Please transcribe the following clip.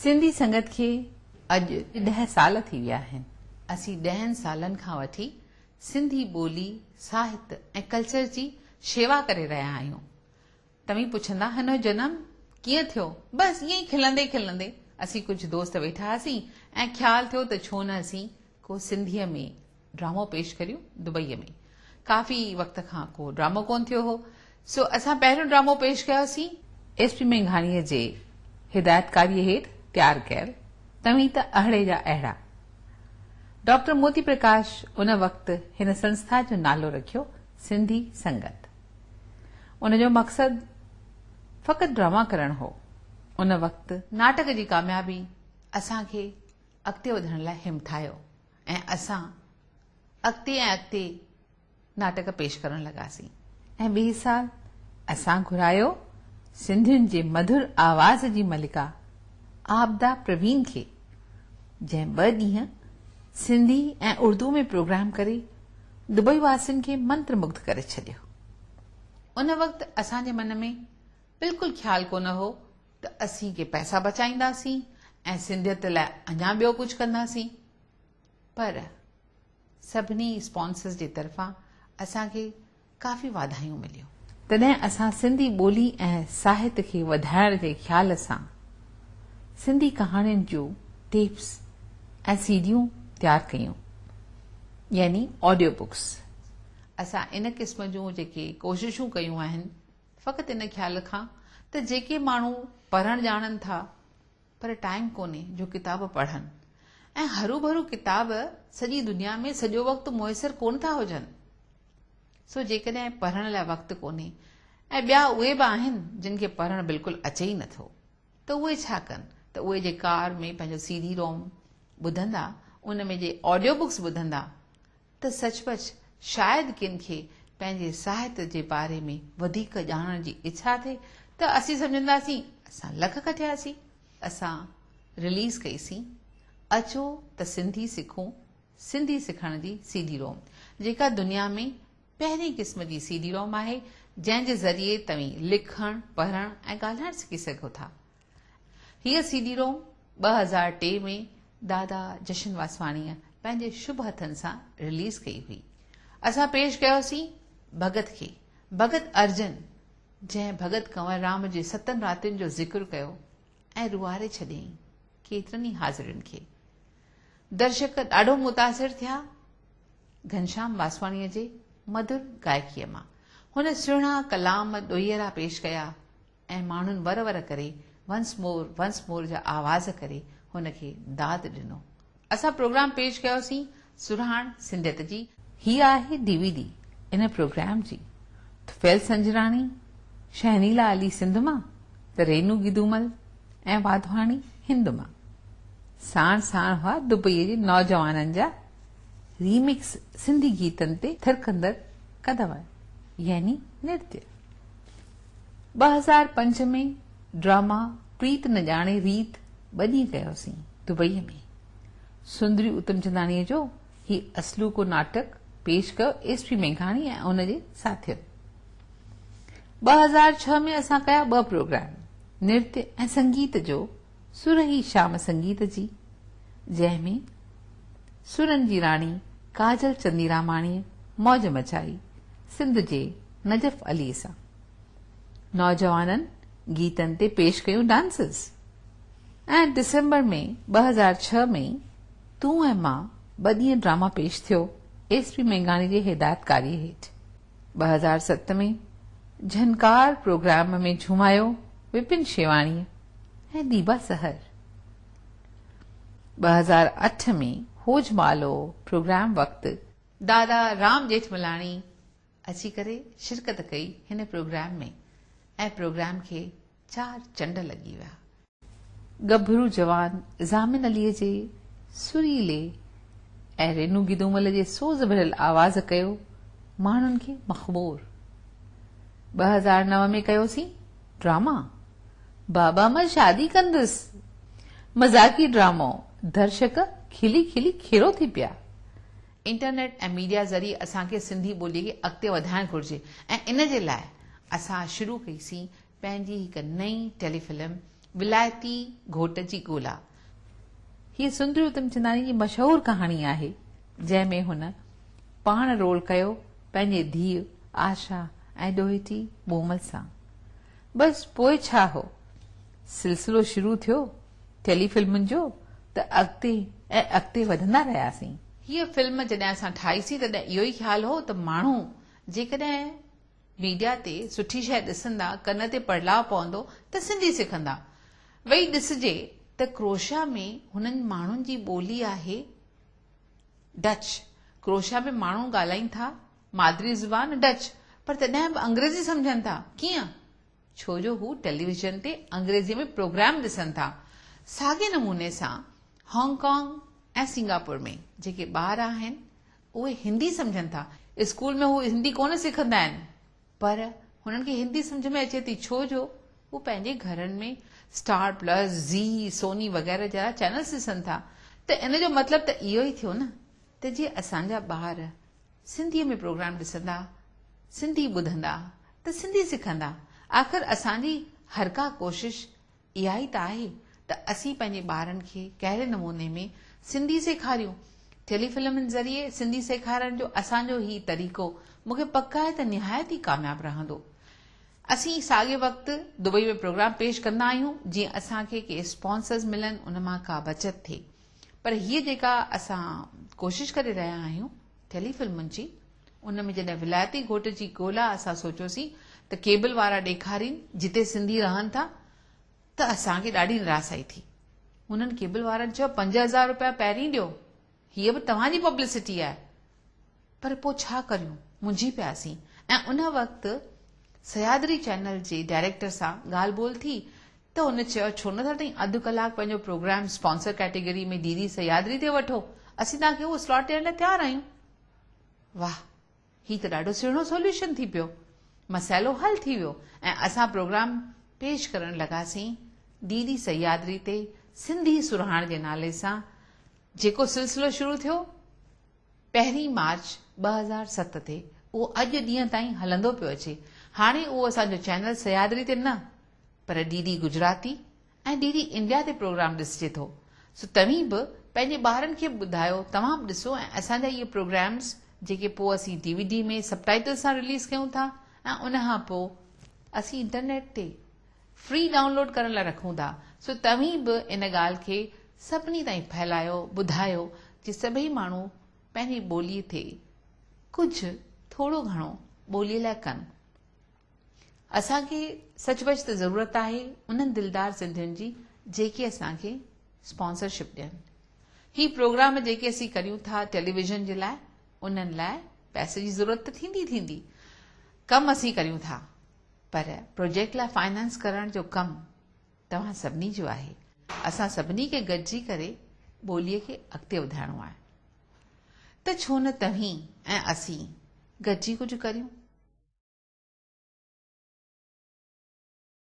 سنڌي سنگت کي اڄ ڏهه سال ٿي ويا آهن. اسين ڏهن سالن کان وٺي سنڌي ٻولي، ساهت ۽ ڪلچر جي شيوا ڪري رهيا آهيون. توهين پڇندا هن جو جنم ڪيئن ٿيو؟ بس ائين ئي کلندي کلندي اسين ڪجهه دوست ويٺا هئاسين ۽ خيال ٿيو ته ڇو نه اسين ڪو سنڌيء ۾ ڊرامو پيش ڪريون دبئيء ۾ ڪافي وقت کان ڪو ڊرامو ڪونه ٿيو هو سو اسان پهريون ڊرامو پيش ڪيوسين. ايس پي مينگهاڻيء جي هدايتڪاريء هيٺ تيار ڪيل توهين ته اهڙي جا اهڙا. ڊاڪٽر موتي پرڪاش ان وقت هن سنسٿا جو نالو رکيو سنڌي سنگت. ان جو مقصد فقط ڊراما ڪرڻ هو. ان وقت. ناٽڪ جي ڪاميابي اسان کي اڳتي وڌڻ لاء همٿايو ۽ اسان اڳتي ۽ اڳتي ناٽڪ پيش ڪرڻ لڳاسين. ۽ ٻئي سال اسان گهرايو سنڌين جي مڌر آواز جي ملڪا عابده پروين کي، جنهن ٻه ڏينهن سنڌي ۽ اردو ۾ پروگرام ڪري دبئي واسين کي منتر مگڌ ڪري ڇڏيو. ان وقت اسان جي من ۾ بلڪل خيال ڪونه هو ته اسين ڪي پئسا بچائينداسين ۽ سنڌيت لاء اڃا ٻيو ڪجهه ڪنداسين پر سڀني اسپانسرز جي طرفان اسان کي ڪافي واڌايون مليون. تڏهن اسان سنڌي ٻولي ۽ ساهت کي وڌائڻ جي خيال سان سنڌي ڪهاڻين جون ٽيپس ۽ سي ڊيون تيار ڪيون يعني آڊيو بڪس. اسان ان قسم جون جيڪي ڪوششون ڪيون آهن فقط ان خيال کان ته جيڪي ماڻهو پڙهڻ ڄاڻن ٿا پر ٽائيم ڪونهي جو ڪتاب پڙهن ۽ هروڀرو ڪتاب سڄي دنيا ۾ سڄو وقت ميسر ڪونه ٿا هجن سو جيڪڏهن پڙهڻ لاء وقت ڪونهي ۽ ٻيا اهي به آهن جن کي پڙهڻ بلڪل اچي ئي نٿو ته اهي ڇا ڪن ته اهي جي ڪار ۾ پنهنجو سي ڊي روم ٻڌندا ان ۾ جي آڊيو بڪس ٻڌندا ته سچ پچ شايد ڪن کي پنهنجي ساهت جي باري ۾ وڌيڪ ڄاڻڻ جي اڇا ٿئي ته اسين سمجهنداسين اسان لک کٽياسين. اسان رليز ڪئي سين اچو ته سنڌي سکون سنڌي سکڻ جي سي ڊي روم جيڪا دنيا ۾ پهرين قسم جي سي ڊي روم آهي جنهن جي ذريعي توهين لکڻ، پڙهڻ ۽ ڳالهائڻ سکي سگهو ٿا. هيء سي ڊي روم 2003 ۾ دادا جشن واسواڻيء پنهنجي شڀ هٿن سان رليز ڪئي هئي. اسان پيش ڪيوسين ڀڳت کي، ڀڳت ارجن، جنهن ڀڳت ڪنور رام جي ستن راتين جو ذڪر ڪيو ۽ روئاري ڇڏيائين ڪيترن ئي حاضرين کي. درشڪ ڏاڍو متاثر ٿيا گهنشام واسواڻيء جي مڌر گائڪيء مان. هن سهڻا ڪلام ڏوهيئڙا پيش ڪيا ۽ ماڻهن ور ور ڪري ونس مور ونس مور جا آواز ڪري هن کي داد ڏنو. اسان پروگرام پيش ڪيوسين سرهاڻ سنڌيت جي. هي آهي ڊي وي ڊي ان پروگرام جي. طفيل سنجراڻي، شهنيلا علي سنڌ مان ته رينو گدومل ۽ واڌواڻي هند مان. ساڻ ساڻ هئا دبئي جي نوجوانن جا ريمڪس سنڌي گيتن تي ٿرڪندڙ قدم يعني نرتيه. 2005 ۾ ڊراما پريت نه ڄاڻي ريت ٻه ڏينهن ڪيوسين دبئيء ۾. سندري اتمچنداڻيء جو هي اصلوڪو ناٽڪ پيش ڪيو ايس پي مينگهاڻي ۽ ان جي ساٿين. 2006 ۾ اسان ڪيا ٻه پروگرام نرتيه ۽ سنگيت جو سرهي شام سنگيت جي جنهن ۾ سرن جي راڻي ڪاجل چنديراماڻيء موج مچائي سنڌ جي نجف علي سان. نوجوانن گيتن تي پيش ڪيون ڊانسز ۽ ڊسمبر ۾ 2006 ۾ تون ۽ مان ٻه ڏينهن ڊراما پيش ٿيو ايس پي مينگهاڻي جي هدايتڪاري هيٺ. 2007 ۾ جهنڪار پروگرام ۾ جهومايو وپن شيواڻيء ۽ ديبا سحر. 2008 ۾ هوجمالو پروگرام وقت دادا رام ڄيٺملاڻي اچي ڪري شرڪت ڪئي هن پروگرام ۾ ۽ پروگرام کي چار چنڊ لڳي ويا. ڳڀرو جوان ضامن علي جي سريلي ۽ رينو گدومل جي سوز ڀريل آواز ڪيو ماڻهن کي مخمور. 2009 ۾ ڪيوسين ڊراما بابا مان شادي ڪندس مذاقي ڊرامو درشڪ کلي کلي کيرو ٿي پيا. انٽرنيٽ ۽ ميڊيا ذريعي اسان کي سنڌي ٻولي کي اڳتي وڌائڻ گهرجي ۽ ان جي لاء اسان شروع ڪئي سين پنهنجي هڪ نئين ٽيلي فلم ولايتي گهوٽ جي ڳولا. هيء سندري اتمچنداڻي جي مشهور ڪهاڻي آهي، جنهن ۾ هن پاڻ رول ڪيو پنهنجي ڌيء آشا ۽ ڏوهٽي مومل سان. بس پوء ڇا هو، سلسلو شروع ٿيو ٽيلي فلمن جو ته اڳتي ۽ اڳتي وڌندا رهياسين. هيء فلم جڏهن اسان ٺاهيسين تڏهن اهو ئي خيال هو ته ماڻهو جيڪڏهن ميڊيا تي سٺي شيء ڏسندا، ڪن تي پڙلاء پوندو ته سنڌي سکندا. ويهي ڏسجي ته ڪروشيا ۾ هنن ماڻهن جي ٻولي آهي ڊچ. ڪروشيا ۾ ماڻهو ڳالهائين ٿا مادري زبان ڊچ پر تڏهن به انگريزي سمجهن ٿا. ڪيئن؟ ڇو جو هو ٽيليويزن تي انگريزيء ۾ پروگرام ڏسن ٿا. ساڳئي نموني سان هانگ ڪانگ ۽ سنگاپور ۾ جيڪي ٻار آهن اهي هندي سمجهن ٿا. اسڪول ۾ هو هندي ڪونه سکندا آهن پر هنن کي هندي سمجهه ۾ اچي ٿي ڇو جو هو پنهنجي گهرن ۾ اسٽار پلس، زي، سوني وغيره جهڙا چينلز ڏسن ٿا ته ان جو مطلب ته اهو ئي ٿيو نه ته جي اسان جا ٻار سنڌيء ۾ پروگرام ڏسندا، سنڌي ٻڌندا ته سنڌي سکندا. آخر اسان جي هر ڪا ڪوشش اها ئي ته آهي ته اسين پنهنجي ٻارن کي ڪهڙي نموني ۾ سنڌي سيکاريون. ٽيلي فلمن ذريعي سنڌي سيکارڻ جو اسان جو هي طريقو مون کي پڪ آهي ته نهايت ئي ڪامياب رهندو. اسين ساڳئي وقت دبئي ۾ پروگرام پيش ڪندا آهيون جيئن اسان کي ڪي اسپانسرز ملن ان مان ڪا بچت ٿئي. پر هيء جيڪا اسان ڪوشش ڪري رهيا آهيون ٽيلي فلمن جي ان ۾ جڏهن ولايتي گهوٽ جي ڳولا اسان سوچيوسين ته ڪيبل وارا ڏيکارين جتي سنڌي رهن ٿا ته اسان کي ڏاڍي نراسائي ٿي. انهن ڪيبل وارن چيو 5000 روپيا پهرين ڏيو، هيء به توهان جي پبلسٽي آهي. پر پوء ڇا ڪريون، منجهي پياسين ۽ ان وقت سيادري چينل جي ڊائريڪٽر سان ڳالهه ٻولهه ٿي ته هن چيو ڇو نه ٿا توهين اڌ ڪلاڪ پنهنجو programme sponsor category ۾ D D Sahyadri تي وٺو، اسين توهان کي اهو سلاٽ ڏيڻ لاء تيار آهيون. واهه هي ته ڏاڍو سهڻو سوليوشن ٿي پيو. مسئلو حل ٿي ويو ۽ اسان پروگرام پيش ڪرڻ لڳاسين ڊي ڊي سهيادري تي سنڌي سرهاڻ جي نالي سان جيڪو سلسلو شروع ٿيو پهرين مارچ 2007 تي اهو اڄ ڏينهن تائين هلندو پيو اچي. هاڻي اهو اسان جو چينل سهيادري تي نه پر D D Gujarati ۽ D D India تي پروگرام ڏسجي ٿو سو توهين به پنهنجي ٻارن کي به ٻڌايو توهان به ڏسو ۽ اسان جا اهي پروگرامز جيڪي پوء اسين D V D ۾ sub title سان رليز ڪيون ٿا ۽ ان کان پوء اسين انٽرنيٽ تي فري ڊائونلوڊ ڪرڻ لاء رکون ٿا سو توهين به ان ڳالهه کي سڀني تائين ڦهلايو ٻڌايو جي سڀئي ماڻهو پنهنجي ٻولي تي ڪجهه ٿورو گهڻو ٻولي لاء ڪن. اسان کي سچ پچ ته ضرورت آهي انهن دلدار سنڌين جي جيڪي اسان کي اسپانسرشپ ڏين. هي پروگرام جيڪي اسين ڪريون ٿا ٽيليويزن جي لاء انهن لاء پئسي جي ضرورت ته ٿيندي ٿيندي. ڪم اسين ڪريون ٿا پر پروجيڪٽ لاء فائنانس ڪرڻ جو ڪم توهان سڀني جو آهي. اسان سڀني کي گڏجي ڪري ٻوليء کي اڳتي وڌائڻو آهي ته ڇو نه توهين ۽ اسين گڏجي ڪجهه ڪريون.